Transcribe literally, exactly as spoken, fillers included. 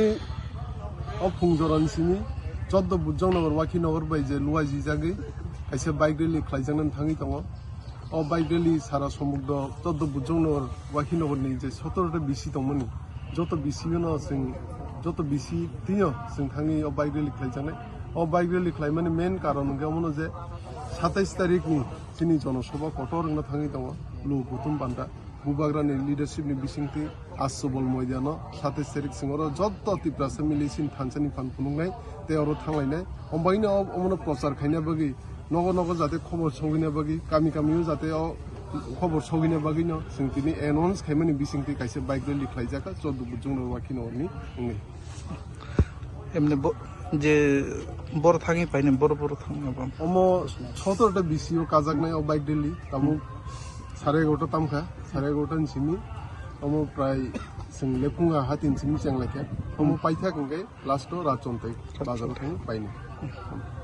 O phung jorani simi choddo Bujong Nagar, Wakhi Nagar bai je luaijijagwi kaisa bike rally khlaijaknani thangwi tongo. O bike rally sara somudro choddo Bujong Nagar, Wakhi Nagar ni je sotoro ta B C tongmani, joto B C no chwng, joto B C twiyo chwng thangwi o bike rally khlaijaknai. O bike rally khlaimani main karon hwnkhe omono je satais tarikh ni chini jonosabha kotor wngna thangwi tongo, luo kuthum panda. Bubagrani leadership ni bisingtwi Aswbol moidano satais tarik singoro jotto Tiprasa mili sini thansa ni phan phunuknai tei oro thanglainai. Ombaino omono prochar khaina bagwi nogo nogo jate khobor sogwina bagwi, kami kami o jate o khobor sogwina bagwi no chwng tini announce khaimani bisingtwi kaisa bike rally khlaijak kha choddo Bujong Nagar Wakhi Nagar ni wngwi. Emne bo-, je bor thangwi paine bor bor thangna bam. Omo sotoro ta B C o kajaknai o bike rally, tamo sare egarota tamkha, sare egarota ni simi, omo prai chwng lephunga hatin simi chenglaikha, omo paithak hwnkhe last o Rachontai bazar o thangwi painai.